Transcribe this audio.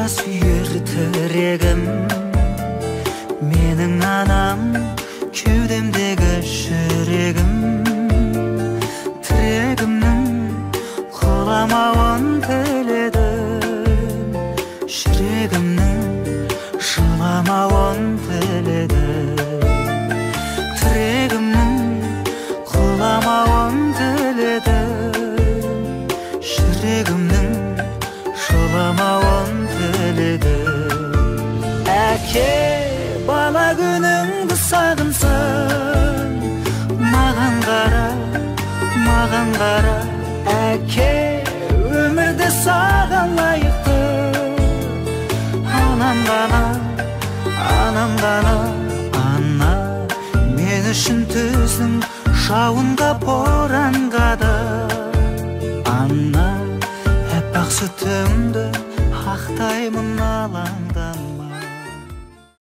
сүйер тірегім. Менің анам, кеудемдегі жүрегім. Тірегімнің құламауын тіледім, жүрегімнің жыламауын тіледім. Тірегімнің құламауын тіледім, жүрегімнің жыламауын тіледім. Әке, бала күніңді сағынсаң, маған қара, маған қара. Әке, өмірде саған лайықты анам ғана, анам ғана. Ана, мен үшін төздің жауынға, боранға да. Ана, аппақ сүтімді ақтаймын, алаңдама.